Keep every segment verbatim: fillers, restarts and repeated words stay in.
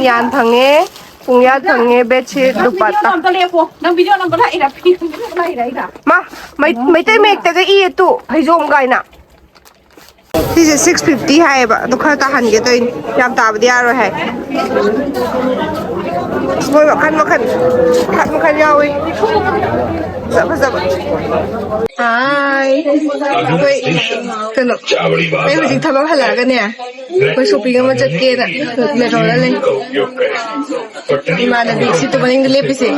ꯌꯥꯟ ꯐꯪꯉꯦ, ꯄꯨꯡꯌꯥꯟ ꯐꯪꯉꯦ, bedsheet, ꯅꯪ ꯗꯨꯄꯠꯇꯥ꯫ ꯚꯤꯗꯤꯑꯣ ꯑꯝꯇ ꯂꯦꯞꯄꯣ꯫ ꯅꯪ ꯚꯤꯗꯤꯑꯣ ꯅꯝꯕ ꯂꯥꯛꯏꯔꯥ? ꯐꯤ ꯅꯝꯕ ꯂꯥꯛꯏꯔꯥ ꯑꯩꯅ? ꯃꯥ, ꯃꯩ-, ꯃꯩꯇꯩ ꯃꯌꯦꯛꯇꯒ ꯏꯌꯦ ꯇꯨ, ꯐꯩꯖꯣꯝ ꯀꯥꯏꯅ꯫ ꯁꯤꯁꯦ six fifty ꯍꯥꯏꯌꯦꯕ, ꯑꯗꯣ ꯈꯔ ꯇꯥꯍꯟꯒꯦ ꯇꯧꯔꯤꯅꯤ, ꯌꯥꯝ ꯇꯥꯕꯗꯤ ꯌꯥꯔꯣꯏ ꯍꯥꯏ꯫ ꯃꯣꯏ ꯃꯈꯟ ꯃꯈꯟ, ꯃꯈꯟ ꯃꯈꯟ ꯌꯥꯎꯋꯤ꯫ ꯐꯖ ꯐꯖꯕ꯫ ꯍꯥꯏ꯫ ꯑꯩꯈꯣꯏ ꯀꯩꯅꯣ, ꯑꯩ ꯍꯧꯖꯤꯛ ꯊꯕꯛ ꯍꯜꯂꯛꯑꯒꯅꯦ, ꯑꯩꯈꯣꯏ shopping ꯑꯃ ꯆꯠꯀꯦꯅ ꯃꯦꯇ꯭ꯔꯣꯗ ꯂꯩ꯫ ꯏꯃꯥꯟꯅꯕꯤ ꯁꯤꯠꯇꯨ ꯃꯅꯤꯡꯗ ꯂꯦꯞꯄꯤꯁꯦ꯫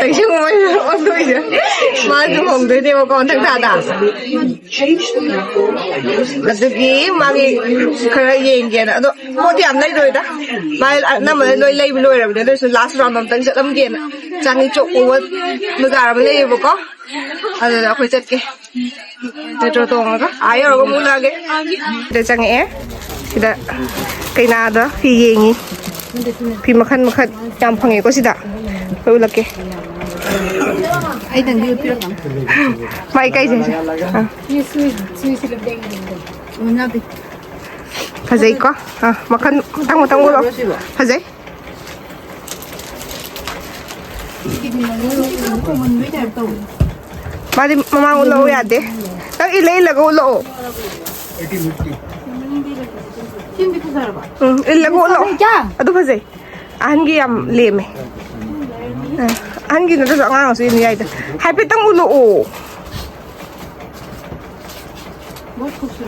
ꯇꯩꯁꯦꯝ ꯃꯣꯏ ꯑꯣꯟꯊꯣꯛꯏꯁꯦ꯫ ꯃꯥ ꯂꯨꯍꯣꯡꯗꯣꯏꯅꯦꯕꯀꯣ ꯃꯊꯪ ꯊꯥꯗ꯫ ꯑꯗꯨꯒꯤ ꯃꯥꯒꯤ ꯈꯔ ꯌꯦꯡꯒꯦꯅ꯫ ꯑꯗꯣ ꯄꯣꯠꯇꯤ ꯌꯥꯝ ꯂꯩꯔꯣꯏꯗ꯫ ꯃꯥ ꯑꯅꯝꯕꯅ ꯂꯣꯏ ꯂꯩꯕ ꯂꯣꯏꯔꯕꯅꯦ꯫ ꯑꯗꯨ ꯑꯣꯏꯔꯁꯨ last round ꯑꯝꯇꯪ ꯆꯠꯂꯝꯒꯦꯅ꯫ ꯆꯥꯅꯤ ꯆꯣꯛ ꯎꯕ ꯕꯖꯥꯔ ꯑꯃ ꯂꯩꯌꯦꯕꯀꯣ꯫ ꯑꯗꯨꯗ ꯑꯩꯈꯣꯏ ꯆꯠꯀꯦ꯫ ꯃꯦꯇ꯭ꯔꯣ ꯇꯣꯡꯉꯒ ꯑꯥ ꯌꯧꯔꯒ ꯑꯃꯨꯛ ꯎꯅꯒꯦ꯫ ꯁꯤꯗ ꯆꯪꯉꯛꯑꯦ꯫ ꯁꯤꯗ ꯀꯩꯅꯥꯗ ꯐꯤ ꯌꯦꯡꯉꯤ꯫ ꯐꯤ ꯃꯈꯜ ꯃꯈꯜ ꯌꯥꯝ ꯐꯪꯉꯦꯀꯣ ꯁꯤꯗ꯫ ꯑꯩꯈꯣꯏ ꯎꯠꯂꯛꯀꯦ꯫ ꯑꯩ ꯅꯪꯒꯤ ꯎꯠꯄꯤꯔꯛꯀꯅꯨ꯫ ꯃꯥꯏ ꯀꯩꯁꯦ꯫ ꯑꯥ꯫ ꯁꯤ ꯁꯨꯏ-, ꯁꯨꯏꯁꯤ ꯂꯦꯡ-, ꯂꯦꯡ-, ꯂꯦꯡ-, ꯌꯥꯗꯦ꯫ ꯐꯖꯩꯀꯣ? ꯑꯥ, ꯃꯈꯜ ꯃꯊꯪ ꯃꯊꯪ ꯎꯠꯂꯣ꯫ ꯁꯤꯕꯣ? ꯐꯖꯩ꯫ ꯃꯥꯗꯤ ꯃꯃꯥꯡ ꯎꯠꯂꯛꯎ ꯌꯥꯗꯦ꯫ ꯅꯪ ꯏꯜꯂ ꯏꯜꯂꯒ ꯎꯠꯂꯛꯑꯣ꯫ ꯁꯤꯃꯗꯤ ꯐꯖꯔꯕ? ꯎꯝ, ꯏꯜꯂꯒ ꯎꯠꯂꯛꯑꯣ꯫ ꯀꯌꯥ? ꯑꯗꯨ ꯐꯖꯩ꯫ ꯑꯍꯟꯒꯤ ꯌꯥꯝ ꯂꯦꯝꯃꯦ꯫ ꯑ, ꯑꯍꯟꯒꯤ ꯅꯠꯇ꯭ꯔꯁꯨ ꯑꯉꯥꯡꯅꯁꯨ ꯏꯟ ꯌꯥꯏꯗ꯫ ꯍꯥꯏꯐꯦꯠꯇꯪ ꯎꯠꯂꯛꯑꯣ꯫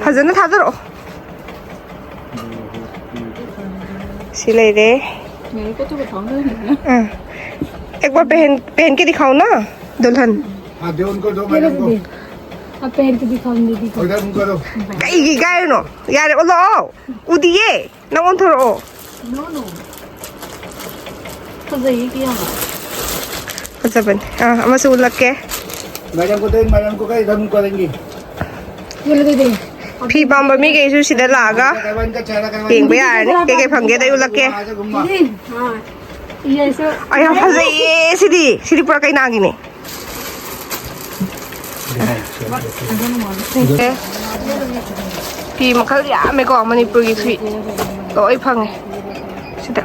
ꯐꯖꯅ ꯊꯥꯗꯔꯛꯑꯣ꯫ ꯁꯤ ꯂꯩꯔꯦ꯫ मेरे को तो बताओ ना। हाँ। एक बार पहन, पहन के दिखाओ ना, दुल्हन। हाँ, दे उनको, दो मैडम को। आप पहन के दिखाओ दीदी को। इधर उनको दो। ꯀꯩꯒꯤ ꯏꯀꯥꯏꯔꯤꯅꯣ? ꯌꯥꯔꯦ, ꯎꯠꯂꯛꯑꯣ꯫ ꯎꯗꯤꯌꯦ꯫ ꯅꯪ ꯑꯣꯟꯊꯣꯔꯛꯑꯣ꯫ No, no. ꯐꯖꯩꯌꯦ ꯀꯌꯥꯝ꯫ ꯐꯖꯕꯅꯦ꯫ ꯑꯥ, ꯑꯃꯁꯨ ꯎꯠꯂꯛꯀꯦ꯫ मैडम को दे, मैडम को कह, इधर मुंह करेंगी। ये लो दीदी। ꯐꯤ ꯄꯥꯝꯕ ꯃꯤꯈꯩꯁꯨ ꯁꯤꯗ ꯂꯥꯛꯑꯒ ꯏनꯀ ꯆꯦꯍꯔꯥ ꯀꯔꯋꯥ ꯌꯦꯡꯕ ꯌꯥꯔꯅꯤ꯫ ꯀꯩꯀꯩ ꯐꯪꯒꯦꯗꯣ ꯑꯩ ꯎꯠꯂꯛꯀꯦ꯫ हाँ। ये ऐसा ꯑꯩ ꯌꯥꯝ ꯐꯖꯩꯌꯦ ꯁꯤꯗꯤ꯫ ꯁꯤꯗꯤ ꯄꯨꯔꯥ ꯀꯩꯅꯥꯒꯤꯅꯦ꯫ ꯑꯦ, ꯐꯤ ꯃꯈꯜ ꯌꯥꯝꯃꯦꯀꯣ, ꯃꯅꯤꯄꯨꯔꯒꯤ ꯐꯤ ꯂꯣꯏ ꯐꯪꯉꯦ꯫ ꯁꯤꯗ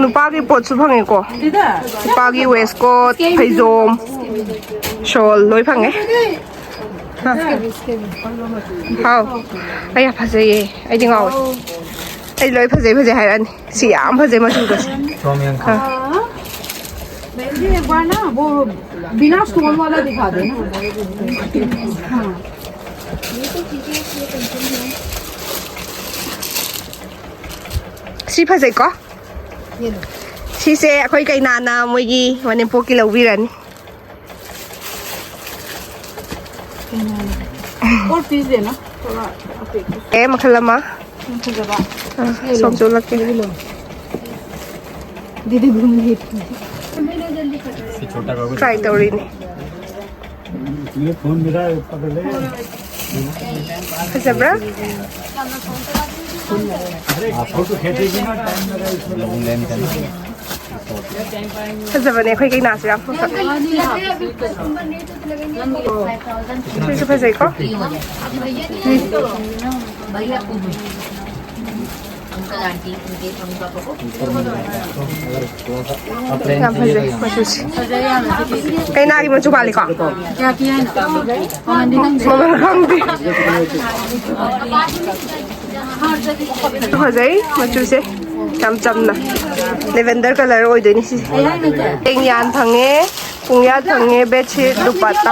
ꯅꯨꯄꯥꯒꯤ ꯄꯣꯠꯁꯨ ꯐꯪꯉꯦꯀꯣ꯫ ꯅꯨꯄꯥꯒꯤ ꯋꯦꯁꯀꯣꯠ, ꯐꯩꯖꯣꯝ, ꯁꯣꯜ ꯂꯣꯏ ꯐꯪꯉꯦ꯫ ꯍꯥꯎ꯫ ꯑꯩ ꯌꯥꯝ ꯐꯖꯩꯌꯦ꯫ ꯑꯩꯗꯤ ꯉꯥꯎꯋꯦ꯫ ꯑꯩ ꯂꯣꯏ ꯐꯖꯩ ꯐꯖꯩ ꯍꯥꯏꯔꯛꯑꯅꯤ꯫ ꯁꯤ ꯌꯥꯝ ꯐꯖꯩ ꯃꯆꯨꯒꯁꯦ꯫ ꯁꯣꯝ ꯌꯦꯡꯈꯣ꯫ हाँ। बहन जी, एक बार ना वो बिना स्टोन वाला दिखा दे ना। हाँ। ꯁꯤ ꯐꯖꯩꯀꯣ? ꯁꯤꯁꯦ ꯑꯩꯈꯣꯏ ꯀꯩꯅꯥꯅ ꯃꯣꯏꯒꯤ ꯃꯅꯦꯝꯄꯣꯛꯀꯤ ꯂꯧꯕꯤꯔꯅꯤ꯫ और पीस देना थोड़ा। ꯑꯦ ꯃꯈꯜ ꯑꯃ꯫ ꯐꯖꯕ꯫ ꯑ, ꯁꯣꯝꯁꯨ ꯎꯠꯂꯛꯀꯦ꯫ ꯇ꯭ꯔꯥꯏ ꯇꯧꯔꯤꯅꯦ꯫ ꯐꯖꯕ꯭ꯔꯥ? ꯐꯖꯕꯅꯦ ꯑꯩꯈꯣꯏ ꯀꯩꯅꯥꯁꯨ ꯌꯥꯝ ꯐꯖꯕ꯫ ꯁꯤꯁꯨ ꯐꯖꯩꯀꯣ꯫ ꯌꯥꯝ ꯐꯖꯩ ꯃꯆꯨꯁꯦ꯫ ꯀꯩꯅꯥꯒꯤ ꯃꯆꯨ ꯃꯥꯜꯂꯤꯀꯣ꯫ ꯃꯃꯜ ꯈꯪꯗꯦ꯫ ꯐꯖꯩ ꯃꯆꯨꯁꯦ꯫ ꯌꯥꯝ ꯆꯝꯅ ꯂꯦꯚꯦꯟꯗꯔ ꯀꯂꯔ ꯑꯣꯏꯗꯣꯏꯅꯤ ꯁꯤꯁꯦ꯫ ꯇꯦꯡꯌꯥꯟ ꯐꯪꯉꯦ꯫ ꯄꯨꯡꯌꯥꯠ ꯐꯪꯉꯦ꯫ ꯕꯦꯠꯁꯤꯠ ꯗꯨꯄꯠꯇꯥ꯫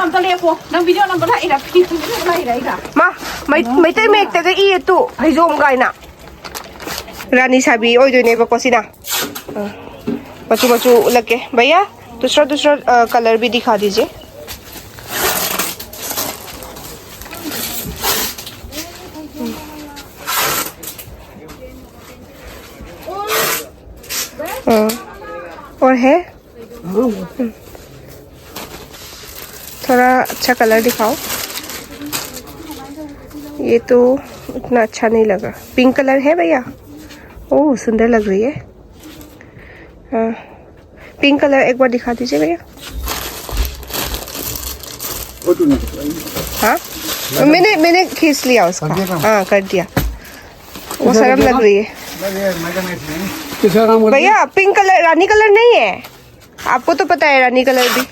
ꯅꯪ ꯚꯤꯗꯤꯑꯣ ꯅꯝꯕ ꯂꯥꯛꯏꯔꯥ? ꯐꯤ ꯊꯤꯟꯕ ꯂꯥꯛꯏꯔꯥ ꯑꯩꯔꯥ? ꯃꯥ ꯃꯩ- ꯃꯩꯇꯩ ꯃꯌꯦꯛꯇꯒ ꯏꯌꯦ ꯇꯨ ꯐꯩꯖꯣꯝ ꯀꯥꯏꯅ꯫ ꯔꯥꯅꯤ ꯁꯥꯕꯤ ꯑꯣꯏꯗꯣꯏꯅꯦꯕꯀꯣ ꯁꯤꯅ꯫ ꯑ, ꯃꯆꯨ ꯃꯆꯨ ꯎꯠꯂꯛꯀꯦ꯫ भैया, दूसरा दूसरा कलर भी दिखा दीजिए। हाँ। और है? थोड़ा अच्छा कलर दिखाओ। ये तो उतना अच्छा नहीं लगा। पिंक कलर है भैया? ओह, सुंदर लग रही है। हाँ, पिंक कलर एक बार दिखा दीजिए भैया। हाँ, मैंने मैंने खींच लिया उसका। कर दिया ना? हाँ, कर दिया। वो शर्म लग रही है। किसका काम कर भैया, पिंक कलर, रानी कलर नहीं है। आपको तो पता है रानी कलर भी।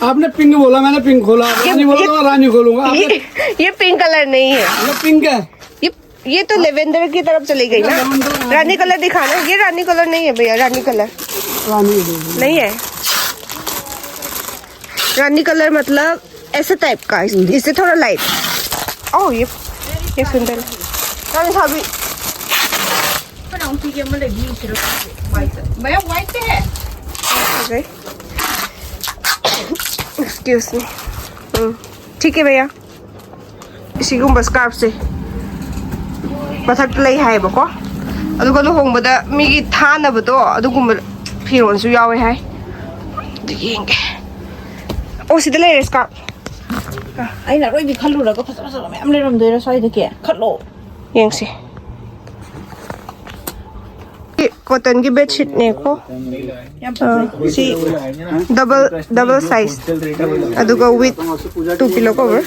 आपने पिंक बोला, मैंने पिंक खोला। रानी बोला तो मैं रानी खोलूंगा। आपने ये ये पिंक कलर नहीं है। ये पिंक है। ये ये तो लेवेंडर की तरफ चली गई ना। लेवेंडर कहाँ रानी कलर दिखाना, ये रानी कलर नहीं है भैया, रानी कलर रानी नहीं है। रानी कलर मतलब ऐसे टाइप का, इस- इससे थोड़ा लाइट। ओ, ये ये सुंदर है। रानी साहबी। ꯐꯤꯒꯤ ꯑꯃ ꯂꯩꯕꯤꯁꯤꯔꯣ? ꯃꯌꯥꯝ ꯋꯥꯏꯠꯇꯦ꯫ Excuse me. ठीक है भैया, ꯁꯤꯒꯨꯝꯕ ꯁ꯭ꯀꯥꯔꯞꯁꯦ ꯃꯊꯛꯇ ꯂꯩ ꯍꯥꯏꯌꯦꯕꯀꯣ꯫ ꯑꯗꯨꯒ ꯂꯨꯍꯣꯡꯕꯗ ꯃꯤꯒꯤ ꯊꯥꯅꯕꯗꯣ ꯑꯗꯨꯒꯨꯝꯕ ꯐꯤꯔꯣꯜꯁꯨ ꯌꯥꯎꯋꯦ ꯍꯥꯏ꯫ ꯑꯗꯨ ꯌꯦꯡꯒꯦ꯫ ꯑꯣ, ꯁꯤꯗ ꯂꯩꯔꯦ ꯁ꯭ꯀꯥꯔꯞ꯫ ꯑꯩꯅ ꯑꯔꯣꯏꯕꯤ ꯈꯜꯂꯨꯔꯒ ꯐꯖ ꯐꯖꯕ ꯃꯌꯥꯝ ꯂꯩꯔꯝꯗꯣꯏꯔꯥ ꯁ꯭ꯋꯥꯏꯗꯒꯤ? ꯈꯜꯂꯣ꯫ ꯌꯦꯡꯁꯤ꯫ ꯀꯣꯇꯟꯒꯤ ꯕꯦꯗꯁꯤꯠꯅꯦꯀꯣ꯫ ꯌꯥꯝ ꯑꯥ, ꯐꯖꯩ꯫ ꯁꯤ ꯗꯕꯜ ꯗꯕꯜ ꯁꯥꯏꯖ, ꯑꯗꯨꯒ ꯋꯤꯠ ꯇꯨ ꯄꯤꯂꯣ ꯀꯣꯚꯔ꯫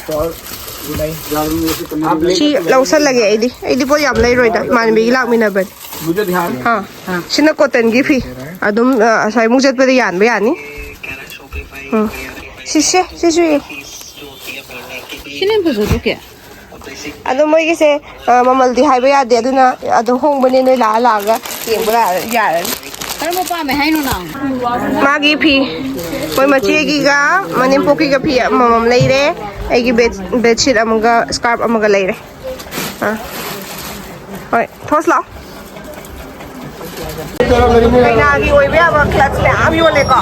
ꯁꯤ ꯂꯧꯁꯜꯂꯒꯦ ꯑꯩꯗꯤ꯫ ꯑꯩꯗꯤ ꯄꯣꯠ ꯌꯥꯝ ꯂꯩꯔꯣꯏꯗ, ꯏꯃꯥꯟꯅꯕꯤꯒꯤ ꯂꯥꯛꯃꯤꯟꯅꯕꯅꯤ꯫ ꯍꯥ, ꯁꯤꯅ ꯀꯣꯇꯟꯒꯤ ꯐꯤ꯫ ꯑꯗꯨꯝ ꯑ, ꯉꯁꯥꯏ ꯑꯃꯨꯛ ꯆꯠꯄꯗ ꯌꯥꯟꯕ ꯌꯥꯅꯤ꯫ ꯎꯝ꯫ ꯁꯤꯁꯦ, ꯁꯤꯁꯨ ꯌꯦꯡꯉꯨ꯫ ꯁꯤꯅ ꯍꯦꯟꯅ ꯐꯖꯗ꯭ꯔꯣ ꯀꯦ? ꯑꯗꯣ ꯃꯣꯏꯒꯤꯁꯦ ꯑ, ꯃꯃꯜꯗꯤ ꯍꯥꯏꯕ ꯌꯥꯗꯦ, ꯑꯗꯨꯅ ꯑꯗꯨꯝ ꯍꯣꯡꯕꯅꯦ, ꯅꯣꯏ ꯂꯥꯛꯑ ꯂꯥꯛꯑꯒ ꯌꯦꯡꯕ ꯂꯥꯛꯑ- ꯌꯥꯔꯅꯤ꯫ ꯀꯔꯝꯕ ꯄꯥꯝꯃꯦ ꯍꯥꯏꯅꯣ ꯅꯪ? ꯃꯥꯒꯤ ꯐꯤ, ꯃꯣꯏ ꯃꯆꯦꯒꯤꯒ ꯃꯅꯦꯝꯄꯣꯛꯀꯤꯒ ꯐꯤ ꯑꯃꯃꯝ ꯂꯩꯔꯦ꯫ ꯑꯩꯒꯤ ꯕꯦꯗ ꯕꯦꯗꯁꯤꯠ ꯑꯃꯒ ꯁ꯭ꯀꯥꯔꯞ ꯑꯃꯒ ꯂꯩꯔꯦ꯫ ꯑꯥ, ꯍꯣꯏ, ꯊꯣꯁ ꯂꯥꯛꯑꯣ꯫ ꯀꯩꯅꯥꯒꯤ ꯑꯣꯏꯕ ꯌꯥꯕ ꯀ꯭ꯂꯠꯁ ꯃꯌꯥꯝ ꯌꯣꯜꯂꯦꯀꯣ꯫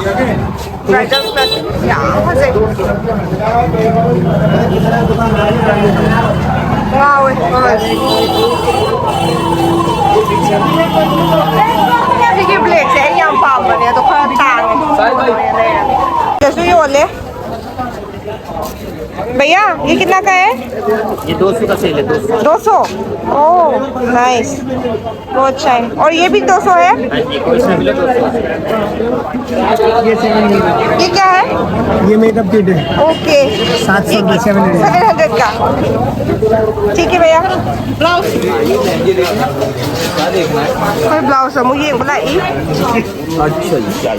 ꯕ꯭ꯔꯥꯏꯗꯜ ꯀ꯭ꯂꯠꯁ ꯌꯥꯝ ꯐꯖꯩ꯫ ꯉꯥꯎꯋꯦ ꯃꯃꯜꯁꯦ꯫ ꯁꯤꯒꯤ ꯕ꯭ꯂꯦꯛꯁꯦ ꯑꯩ ꯌꯥꯝ ꯄꯥꯝꯕꯅꯦ, ꯑꯗꯣ ꯈꯔ ꯇꯥꯡꯉꯦ꯫ ꯁꯤꯗꯁꯨ ꯌꯣꯜꯂꯦ꯫ भैया, ये कितना का है? ये दो सौ का सेल है, दो सौ। दो सौ। ओह, नाइस। बहुत अच्छा है। और ये भी दो सौ है। हाँ जी, इसमें भी दो सौ। ये क्या है? ये मेकअप किट है। ओके। सात सौ रुपये, सेवन हंड्रेड। सेवन हंड्रेड का। ठीक है भैया। ꯍꯣꯏ, ꯕ꯭ꯂꯥꯎꯁ ꯑꯃꯨꯛ ꯌꯦꯡꯕ ꯂꯥꯛꯏ꯫ अच्छा जी, क्या?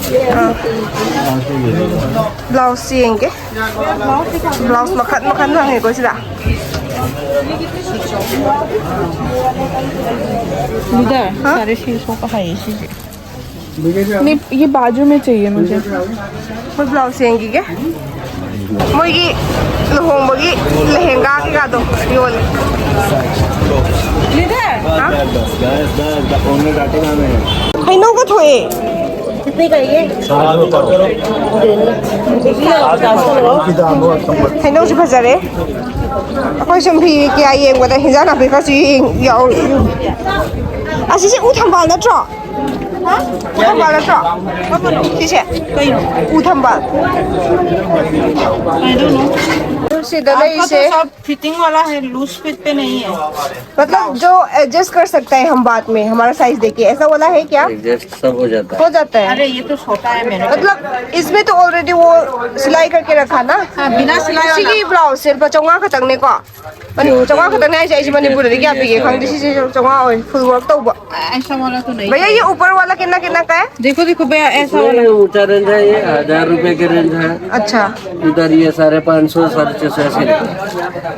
ꯕ꯭ꯂꯥꯎꯁ ꯌꯦꯡꯒꯦ꯫ ꯕ꯭ꯂꯥꯎꯁ ꯃꯈꯜ ꯃꯈꯜ ꯐꯪꯉꯦꯀꯣ ꯁꯤꯗ꯫ इधर साढ़े छह सौ का है ये चीजें। नहीं, ये बाजू में चाहिए मुझे। ꯃꯣꯏ ꯕ꯭ꯂꯥꯎꯁ ꯌꯦꯡꯈꯤꯒꯦ꯫ ꯃꯣꯏꯒꯤ ꯂꯨꯍꯣꯡꯕꯒꯤ ꯂꯦꯍꯦꯡꯒꯥ ꯀꯩꯀꯥꯗꯣ ꯌꯣꯜꯂꯦ꯫ इधर। ꯍꯩꯅꯧꯒ ꯊꯣꯛꯑꯦ꯫ ꯍꯩꯅꯧꯁꯨ ꯐꯖꯔꯦ꯫ ꯑꯩꯈꯣꯏ ꯁꯨꯝ ꯐꯤ ꯀꯌꯥ ꯌꯦꯡꯕꯗ ꯍꯤꯟꯖꯥꯡ ꯅꯥꯄꯤ ꯈꯔꯁꯨ ꯌꯦꯡ ꯌꯥꯎꯔꯤ꯫ ꯑꯁꯤꯁꯦ ꯎ ꯊꯝꯕꯥꯜ ꯅꯠꯇ꯭ꯔꯣ? ꯎ ꯊꯝꯕꯥꯜ ꯅꯠꯇ꯭ꯔꯣ? ꯁꯤꯁꯦ? ꯎ ꯊꯝꯕꯥꯜ꯫ ꯁꯤꯗ ꯂꯩꯔꯤꯁꯦ꯫ फिटिंग वाला है, लूज फिट पे नहीं है। मतलब जो एडजस्ट कर सकता है हम बाद में, हमारा साइज देके, ऐसा वाला है क्या? एडजस्ट सब हो जाता है। हो जाता है। अरे, ये तो छोटा है मेरे। मतलब इसमें तो ऑलरेडी वो सिलाई करके रखा ना। हाँ, बिना सिलाई वाला। ꯁꯤꯒꯤ ꯕ꯭ꯂꯥꯎꯁꯁꯦ ꯂꯨꯄꯥ ꯆꯥꯝꯃꯉꯥ ꯈꯛꯇꯪꯅꯦꯀꯣ? ꯆꯥꯝꯃꯉꯥ ꯈꯛꯇꯪꯅꯦ ꯍꯥꯏꯁꯦ꯫ ꯑꯩꯁꯦ ꯃꯅꯤꯄꯨꯔꯗꯗꯤ ꯀꯌꯥ ꯄꯤꯒꯦ ꯈꯪꯗꯦ꯫ ꯁꯤꯁꯦ ꯆꯥꯝꯃꯉꯥ ꯑꯣꯏ, ꯐꯨꯜ ꯋꯥꯔꯛ ꯇꯧꯕ꯫ ऐसा वाला तो नहीं। भैया, ये ऊपर वाला कितना कितना का है? देखो, देखो भैया, ऐसा वाला। ये ऊंचा रेंज है, ये हजार रुपए के रेंज है। अच्छा। इधर ये साढ़े पाँच सौ, साढ़े छः सौ ऐसे रेंज है।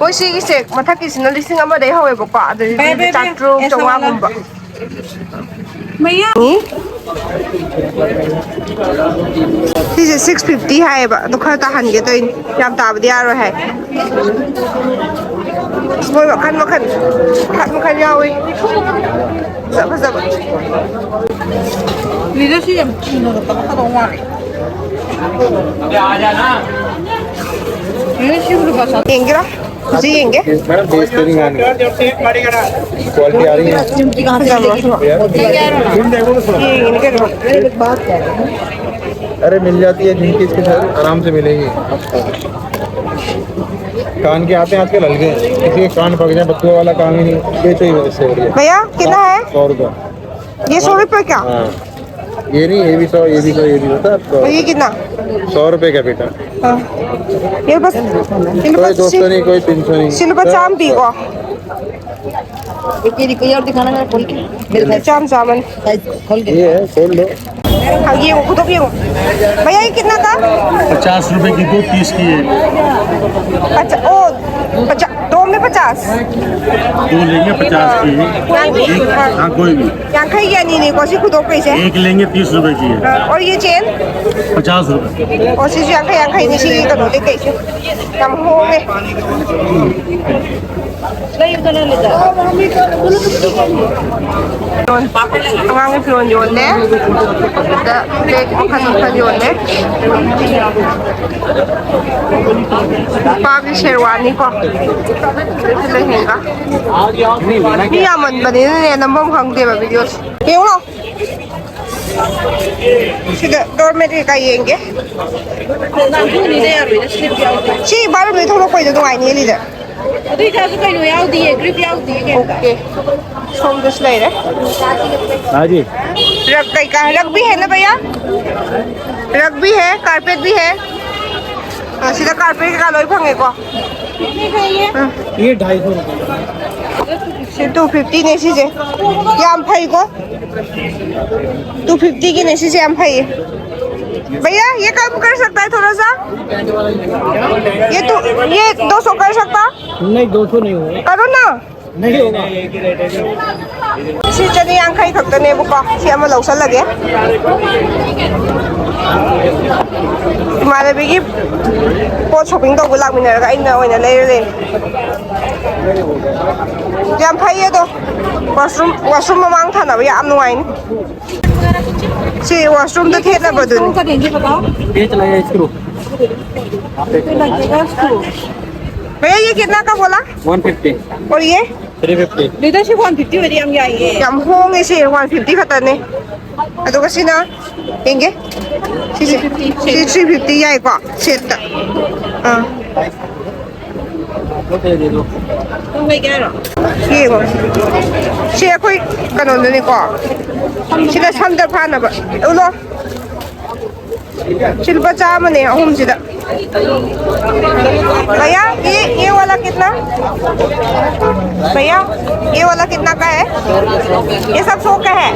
ꯃꯣꯏ ꯁꯤꯒꯤꯁꯦ ꯃꯊꯛꯀꯤꯁꯤꯅ ꯂꯤꯁꯤꯡ ꯑꯃꯗꯩ ꯍꯧꯋꯦꯕꯀꯣ, ꯑꯗꯨꯗꯤ ꯕꯦ, ꯕꯦ, ꯕꯦ, ꯆꯥꯇ꯭ꯔꯨꯛ ꯑꯦꯁ ꯆꯥꯝꯃꯉꯥꯒꯨꯝꯕ꯫ ꯃꯌꯥ꯫ ꯁꯤꯁꯦ ꯁꯤꯛꯁ ꯐꯤꯐꯇꯤ ꯍꯥꯏꯌꯦꯕ, ꯑꯗꯣ ꯈꯔ ꯇꯥꯍꯟꯒꯦ ꯇꯧꯔꯤꯅꯤ, ꯌꯥꯝ ꯇꯥꯕꯗꯤ ꯌꯥꯔꯣꯏ ꯍꯥꯏ꯫ ꯃꯣꯏ ꯃꯈꯜ ꯃꯈꯜ ꯃꯈꯜ ꯃꯈꯜ ꯌꯥꯎꯋꯤ꯫ ꯐꯖ ꯐꯖꯕ꯫ ꯂꯤꯗꯔꯁꯤ ꯌꯥꯝ ꯊꯨꯅꯒ ꯇꯧꯔꯛꯀꯗꯧ ꯃꯥꯜꯂꯦ꯫ ꯂꯤꯗꯔꯁꯤ ꯂꯨꯄꯥ ꯆꯥꯇ꯭ꯔꯨꯛ꯫ ꯌꯦꯡꯒꯦꯔꯥ? ꯍꯧꯖꯤꯛ ꯌꯦꯡꯒꯦ꯫ मैडम, बेस तेरी गाने क्वालिटी आ रही है। ꯐꯖꯕ꯭ꯔꯣ? ꯌꯦꯡꯒꯦꯅꯦ ꯀꯩꯅꯣ꯫ अरे, मिल जाती है झुमकी इसके साथ, आराम से मिलेगी। कान के आते हैं आजकल हल्के हैं, किसी के कान पक जाए, बच्चों वाला काम ही नहीं, ये चाहिए, इससे बढ़िया। भैया, कितना है? सौ रुपये। ये सौ रुपये का? हाँ, ये नहीं, ये भी सौ, ये भी सौ, ये भी होता है आपका। और ये कितना? सौ रुपये का बेटा। हाँ। ये बस, ये कोई दो सौ नहीं, कोई तीन सौ नहीं। सिल्वर चाम भी को। एक ये दिखाइए और दिखाना है खोल के। मेरे साइज चाम चामन। साइज खोल के। ये है, खोल लो। हाँ, ये वो, खुद ये वो। भैया, ये कितना का? पचास रुपए की दो पीस की है। अच्छा, ओ, पचास, दो में पचास। दो लेंगे पचास की। कोई भी? एक, हाँ। हाँ, कोई भी। ꯌꯥꯡꯈꯩꯒꯤ ꯑꯅꯤꯅꯦꯀꯣ, ꯁꯤ ꯈꯨꯗꯣꯞ ꯀꯩꯁꯦ? एक लेंगे, तीस रुपए की है। हाँ, और ये चेन? पचास रुपए। ꯑꯣ, ꯁꯤꯁꯨ ꯌꯥꯡꯈꯩ, ꯌꯥꯡꯈꯩꯅꯤ ꯁꯤꯒꯤ ꯀꯩꯅꯣꯗꯤ ꯀꯩꯁꯦ꯫ ꯌꯥꯝ ꯍꯣꯡꯉꯦ꯫ ꯑꯉꯥꯡꯒꯤ ꯐꯤꯔꯣꯜ ꯌꯣꯜꯂꯦ꯫ ꯑꯗ ꯕꯦꯒ ꯃꯈꯜ ꯃꯈꯜ ꯌꯣꯜꯂꯦ꯫ ꯅꯨꯄꯥꯒꯤ ꯁꯦꯔꯋꯥꯅꯤꯀꯣ꯫ ꯑꯗꯒꯤ ꯂꯦꯍꯦꯡꯒꯥ꯫ ꯃꯤ ꯌꯥꯝꯃꯟꯕꯅꯤꯅꯅꯦ ꯅꯝꯐꯝ ꯈꯪꯗꯦꯕ ꯚꯤꯗꯤꯑꯣꯁꯦ꯫ ꯌꯦꯡꯉꯣ꯫ ꯁꯤꯗ ꯗꯣꯔꯃꯦꯠ ꯀꯩꯀꯥ ꯌꯦꯡꯒꯦ꯫ ꯁꯤ ꯕꯥꯠꯔꯨꯝꯗꯩ ꯊꯣꯛꯂꯛꯄꯩꯗꯣ ꯅꯨꯡꯉꯥꯏꯅꯤ ꯑꯦꯂꯤꯗ꯫ ꯑꯗꯨ ꯑꯣꯏꯇꯥꯔꯁꯨ ꯀꯩꯅꯣ ꯌꯥꯎꯗꯤꯌꯦ, ꯒ꯭ꯔꯤꯞ ꯌꯥꯎꯗꯤꯌꯦ ꯀꯩꯝꯇ꯫ ꯑꯣꯀꯦ꯫ ꯁꯣꯝꯗꯁꯨ ꯂꯩꯔꯦ꯫ हाँ जी। रग कई का है? रग भी है ना भैया? रग भी है, कारपेट भी है। ꯑ, ꯁꯤꯗ ꯀꯥꯔꯄꯦꯠ ꯀꯩꯀꯥ ꯂꯣꯏ ꯐꯪꯉꯦꯀꯣ꯫ ꯎꯝ꯫ ये ढाई सौ रुपये। ꯁꯤ ꯇꯨ ꯐꯤꯐꯇꯤꯅꯦ ꯁꯤꯁꯦ꯫ ꯌꯥꯝ ꯐꯩꯀꯣ꯫ ꯇꯨ ꯐꯤꯐꯇꯤꯒꯤꯅꯦ ꯁꯤꯁꯦ, ꯌꯥꯝ ꯐꯩꯌꯦ꯫ भैया, ये कम कर सकता है थोड़ा सा? ये तो, ये दो सौ कर सकता? नहीं, दो सौ नहीं होगा। करो ना। नहीं होगा। ꯁꯤ ꯆꯅꯤ ꯌꯥꯡꯈꯩ ꯈꯛꯇꯅꯦꯕꯀꯣ꯫ ꯁꯤ ꯑꯃ ꯂꯧꯁꯜꯂꯒꯦ꯫ ꯏꯃꯥꯟꯅꯕꯤꯒꯤ ꯄꯣꯠ ꯁꯣꯄꯤꯡ ꯇꯧꯕ ꯂꯥꯛꯃꯤꯟꯅꯔꯒ ꯑꯩꯅ ꯑꯣꯏꯅ ꯂꯩꯔ ꯂꯩꯔꯦ꯫ ꯌꯥꯝ ꯐꯩꯌꯦ ꯑꯗꯣ꯫ ꯋꯥꯁꯔꯨꯝ, ꯋꯥꯁꯔꯨꯝ ꯃꯃꯥꯡ ꯊꯥꯅꯕ ꯌꯥꯝ ꯅꯨꯡꯉꯥꯏꯅꯤ꯫ ꯁꯤ ꯋꯥꯁꯔꯨꯝꯗ ꯊꯦꯠꯅꯕꯗꯨꯅꯤ꯫ ये चला गया स्क्रू। भैया, ये कितना का बोला? One fifty. और ये? Three fifty. Leadership one fifty वाली हम ये आइए। ꯌꯥꯝ ꯍꯣꯡꯉꯦ ꯁꯤ, ꯋꯥꯟ ꯐꯤꯐꯇꯤ ꯈꯛꯇꯅꯦ꯫ ꯑꯗꯨꯒ ꯁꯤꯅ ꯌꯦꯡꯒꯦ꯫ ꯁꯤꯁꯦ, ꯁꯤ ꯊ꯭ꯔꯤ ꯐꯤꯐꯇꯤ ꯌꯥꯏꯀꯣ, ꯁꯦꯠꯇ꯫ ꯑꯥ꯫ ꯌꯦꯡꯉꯣ꯫ ꯁꯤ ꯑꯩꯈꯣꯏ ꯀꯩꯅꯣꯗꯨꯅꯤꯀꯣ꯫ ꯁꯤꯗ ꯁꯝꯗ ꯐꯥꯅꯕ꯫ ꯎꯠꯂꯣ꯫ ꯁꯤ ꯂꯨꯄꯥ ꯆꯥꯝꯃꯅꯦ ꯑꯍꯨꯝꯁꯤꯗ꯫ भैया, ये, ये वाला कितना? भैया, ये वाला कितना का है? ये सब सौ का है?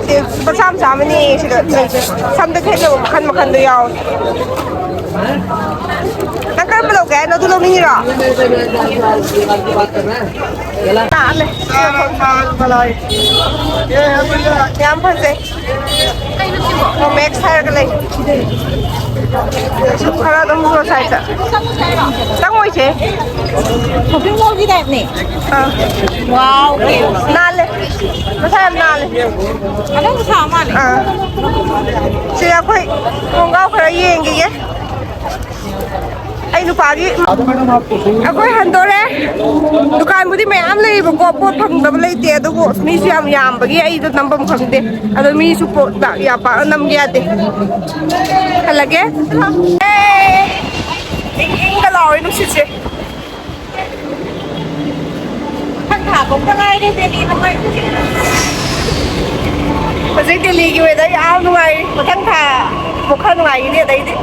ꯁꯤ ꯂꯨꯄꯥ ꯆꯥꯝꯃ ꯆꯥꯝꯃꯅꯦ ꯁꯤꯗ ꯂꯩꯁꯦ꯫ ꯁꯝꯗ ꯊꯦꯠꯅꯕ ꯃꯈꯟ ꯃꯈꯟꯗꯣ ꯌꯥꯎꯋꯦ꯫ ꯅꯪ ꯀꯔꯝꯕ ꯂꯧꯒꯦ ꯍꯥꯏꯅꯣ? ꯑꯗꯨ ꯂꯧꯅꯤꯡꯉꯤꯔꯣ? ꯂꯥꯛꯑꯂꯦ꯫ ꯌꯥꯝ ꯐꯖꯩ꯫ ꯑꯣ, ꯃꯦꯛꯁ ꯍꯥꯏꯔꯒ ꯂꯩ꯫ ꯈꯔ ꯑꯗꯨꯝ ꯁꯣ ꯁꯥꯏꯗ꯫ ꯆꯪꯉꯣꯏꯁꯦ꯫ ꯁꯣꯄꯤꯡ ꯃꯣꯜꯒꯤ ꯇꯥꯏꯞꯅꯦ꯫ ꯑꯥ꯫ ꯋꯥꯎ꯫ ꯅꯥꯜꯂꯦ꯫ ꯃꯁꯥ ꯌꯥꯝ ꯅꯥꯜꯂꯦ꯫ ꯑꯅꯧꯕ ꯁꯥ ꯃꯥꯜꯂꯦ꯫ ꯑꯥ꯫ ꯁꯤꯗ ꯑꯩꯈꯣꯏ ꯈꯣꯡꯒ꯭ꯔꯥꯎ ꯈꯔ ꯌꯦꯡꯈꯤꯒꯦ꯫ ꯑꯩ ꯅꯨꯄꯥꯒꯤ ꯑꯩꯈꯣꯏ ꯍꯟꯗꯣꯔꯦ꯫ ꯗꯨꯀꯥꯟꯕꯨꯗꯤ ꯃꯌꯥꯝ ꯂꯩꯌꯦꯕꯀꯣ, ꯄꯣꯠ ꯐꯪꯗꯕ ꯂꯩꯇꯦ, ꯑꯗꯨꯕꯨ ꯃꯤꯁꯨ ꯌꯥꯝ ꯌꯥꯝꯕꯒꯤ ꯑꯩꯗꯣ ꯅꯝꯐꯝ ꯈꯪꯗꯦ꯫ ꯑꯗꯣ ꯃꯤꯁꯨ ꯄꯣꯠ ꯌꯥꯝ ꯄꯥꯛꯅ ꯅꯝꯒꯦ ꯌꯥꯗꯦ꯫ ꯍꯜꯂꯒꯦ꯫ ꯑꯦ! ꯏꯪ ꯏꯪꯒ ꯂꯥꯎꯔꯦ ꯅꯨꯡꯁꯤꯠꯁꯦ꯫ ꯃꯊꯪ ꯊꯥ ꯊꯣꯛꯇ ꯉꯥꯏꯔꯦ ꯗꯦꯜꯂꯤ ꯅꯨꯡꯉꯥꯏꯕꯁꯦ꯫ ꯍꯧꯖꯤꯛ ꯗꯦꯜꯂꯤꯒꯤ ꯋꯦꯗꯔ ꯌꯥꯝ ꯅꯨꯡꯉꯥꯏꯔꯤ꯫ ꯃꯊꯪ ꯊꯥ ꯑꯃꯨꯛ ꯈꯔ ꯅꯨꯡꯉꯥꯏꯈꯤꯅꯤ ꯑꯗꯩꯗꯤ꯫